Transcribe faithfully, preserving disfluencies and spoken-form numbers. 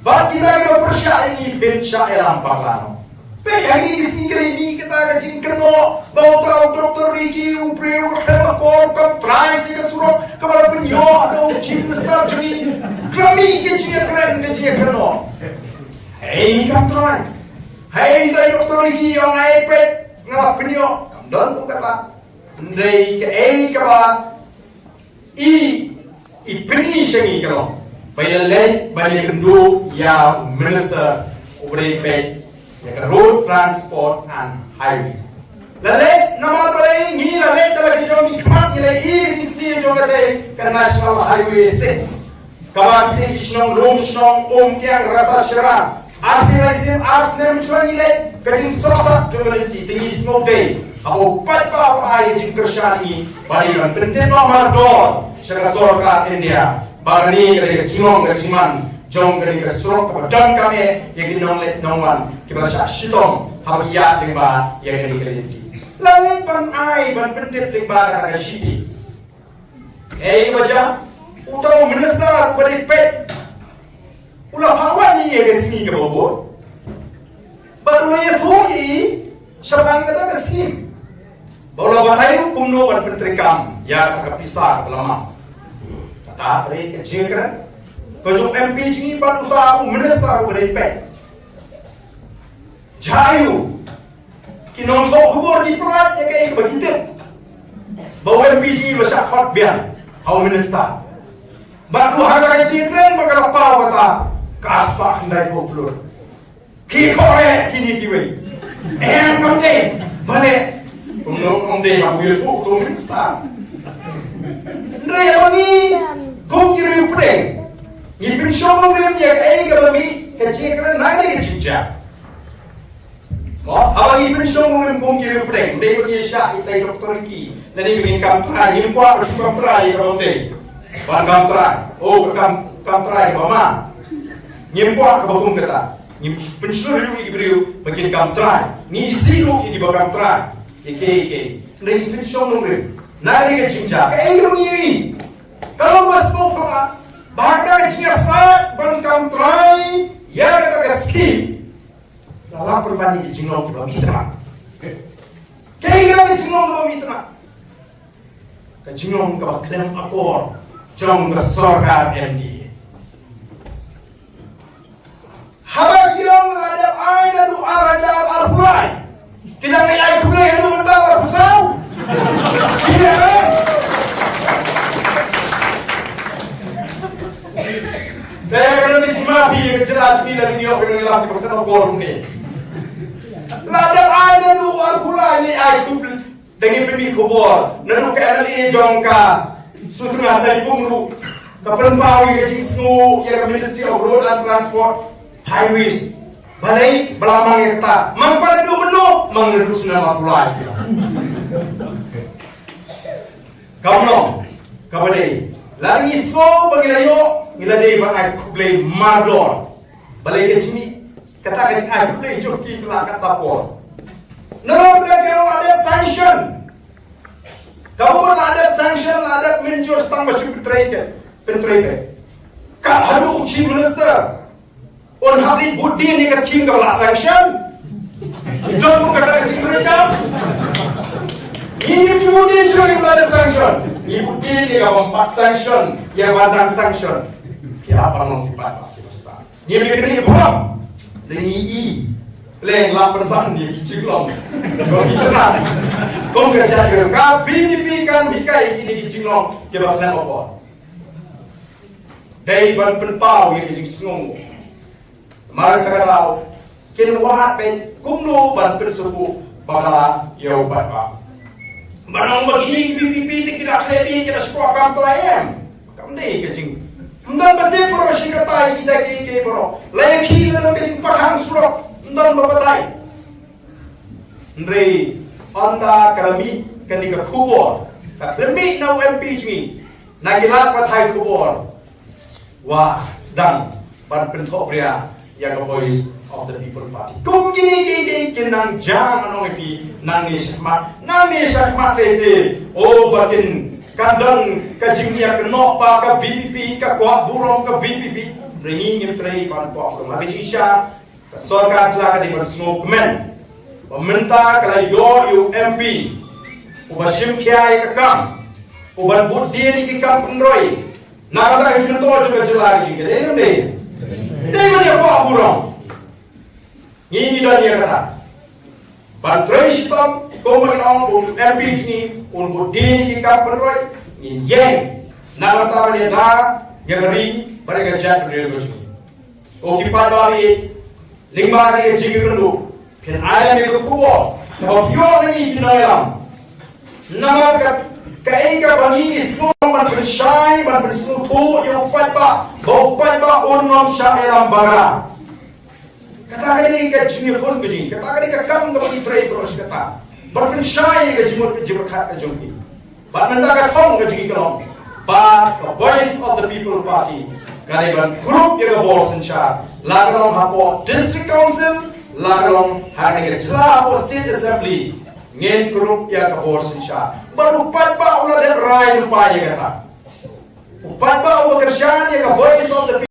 Bad kita kiba pyrshah ïa ngi phin shah ïalam bakla noh. Peit hangne ka sngi ka la mih kata ka jingkynnoh ba uta u Doktor Ricky u briew ka khlem akor, kam trai sha ka surok kaba la pynïoh da u Chief Minister jong ngi. Ka la mih ka jingïakren, ka jingïakynnoh. Hei, ngi kam trai. Hei, uta u Doktor Ricky u ong ai peit nga la pynïoh. Kam don kumta. Hynrei kaei kaba i, i pyni sha ngi ka long ba i la leit ban ïakynduh ïa u minister uba dei peit ïa ka Road Transport and Highways. La leit namar balei? Ngi la leit da la ki jong ngi khmat, ngi la ïohi ïa ka jingsniew jong katei ka National Highway six. Kaba kine ki shnong, Lumshnong, Umkiang, Ratacherra, ar sien lai sien, ar snem shuwa ngi leit, ka jingsohsat jong ka lynti, te ngi sngewdei haba u paidbah u ai ka jingkyrshan ïa ngi, ba dei ban pyntip noh mardor sha ka sorkar India ba kane ka dei ka jinglong ka jingman jong kane ka surok kaba donkam eh ïa ki nongleit nongwan kiba shah shitom haba ki ïaid lyngba ïa kane ka lynti. La leit ban ai, ban pyntip lyngba kata ka shithi. Ei, ba jia, uta u minister uba dei peit u la phah wan ïa ka sngi kaba bud bad u la ïathuh ïa i shaphang kata ka skim. Bad u la batai ruh kumno ban pyntreikam ïa kata ka pisa kaba la mad. Kata ka dei ka jingkren ka jong u M P jong ngi bad uta u minister uba dei peit. Jia aiu? Ki nongthoh khubor ki pynlait ïa kaei kaba ki tip ba u M P jong ngi u la shah khot biang ha u minister. Bad ruh ha kata ka jingkren ba ka la paw kata ka spah khyndai phew klur. Ki khot eh kine kiwei. Em, kam dei. Balei? Kumno kam dei ba u ïathuh uta u minister? Hynrei haba ngi kum ki riewpdeng ngi pynshong nongrim ïa kaei kaba mih, ka jingkren na kane ka jingjia. Mo, haba ngi pynshong nongrim kum ki riewpdeng, ym dei ba ngi ïa shah ïa utai u Doktor Ricky, lane ba ngin kam trai, ngim kwah ba shu kam trai ïa kaba ym dei. Ban kam trai, oh, ban kam, kam trai ba ma. Ngim kwah kaba kum kata. Ngim pynshlur ruh ïa ki briew ba kin kam trai. Ngi isih ruh ïa kiba kam trai. Ïa kiei kiei. Hynrei ngi pynshong nongrim na kane ka jingjia. Kaei ruh ngi ïohi, ka long ba sngewbha ba ha ka jingïasaid ban kam trai ïa kata ka skim, la lah pynban ïa ki jinglong kiba mih tnat. Kaei kata ka jinglong kaba mih tnat? Ka jinglong kaba khlem akor jong ka sorkar M D A. Haba ki ong la dep ai naduh ar hajar arphew lai, ki dang ai khublei haduh mynta arphew saw. Ki dep ai. Te ka dang di jima phi ka jela jela, ngi ïoh ka dang ïalam ki ba ka dang bor ne. La dep ai naduh arphew lai, ngi ai khublei. Te ngi pynmih khubor naduh ka M L A jong ka Sutnga Saipung ruh ka pynpaw ïa ka jingsngew ïa ka Ministry of Road and Transport, Highways. Balei ba la mang ïa kata? Mang pat naduh mynno? Mang naduh snem arphew lai. Kam long kaba dei, la ngi sngew ba ngi la ïoh, ngi la dei ban ai khublei mardor. Balei ka jingmih kata ka jingai khublei jong ki ka la katta por? Nalor ka la dep sanction. Ka bun la dep sanction, la dep mynjur, tang ba shu pyntrei ka, pyntrei ka. Ka haduh u Chief Minister un hap leit vote din ïa ka skim kaba la sanction. Jong ka, ka skim ka. Ngi vote din shuh ïa kaba la dep sanction. Ngi vote din ïa kaba ym pat sanction, ïa kaba dang sanction. Ki hap ban long ki paidbah kiba stad. Ngim ïa kynnoh ïa phrang. Te ngi i leng la pynban ïa ki jinglong. Kum ka jait ka V P P kan hikai ïa kine ki jinglong kiba khlem akor. Dei ban pynpaw ïa ki jingsngew. Namar kata ka daw kin wad beit kumno ban pynsngewthuh bakla ïa u paidbah. Ban ong ba kine ki V P P te ki la khlem, ki la shu kwah kam trai, em. Kam dei ka jing. Ym don ba dei baroh shi katta ïa kita kiei kiei baroh. La ïa ki la don ka jingpyrshang surok, ym don ba batai. Hynrei ynda ka la mih kane ka khubor, ka la mih na u M P jong ngi, na ki lad pathai khubor, wa sdang ban pynthohbria ïa ka Voice of the People Party. Kum kine kiei kiei kin nang jia, ngan ong ïa phi, nangne shakhmat, nangne shakhmat te te. O ba kin, kan don ka jingïakynnoh ba ka V P P, ka kwah burom ka V P P. Ri ngi ngim trei ban pok ruh. Haba jingshisha ka sorkar jylla ka dei ban sngewkmen ba mynta ka la ïoh ïa u M P uba shim khia ïa ka kam, uban bud dien ïa ki kam pynroi. Na kata ka jingmyntoi jong ka jylla ka jong ngi, dei ne ym dei? Dei ban ïa pok burom. Ngi ngi don ïa kata ban trei shitom kum ban ong u M P jong ngi un bud dien ïa ki kam pynroi. Ngin ïeng na ka bynta ban ïada ïa ka ri bad ïa ka jaitbynriew ka jong ngi. Ko ki paidbah, lyngba kane ka jingïakynduh phin ai lem ïa ka khubor kaba pure na ngi ki nongïalam. Namar ka, kaei kaba ngi sngew ban pynshai, ban pynsngewthuh ïa u paidbah, ba u paidbah un ym shah ïalam bakla. Kata ka dei ka jingïakhun ka jong ngi, kata ka dei ka kam kaba ngi trei baroh shi katta, ban pynshai ïa ka jingmut ka jingpyrkhat ka jong ngi. Bad mynta ka thong ka jong ngi ka long ba ka Voice of the People Party ka dei ban kurup ïa ka bor synshar, la ka long hapoh District Council, la ka long ha kane ka jylla hapoh State Assembly. Ngin kurup ïa ka bor synshar. Bad u paidbah u la dep rai lypa ïa kata. U paidbah uba kyrshan ïa ka Voice of the People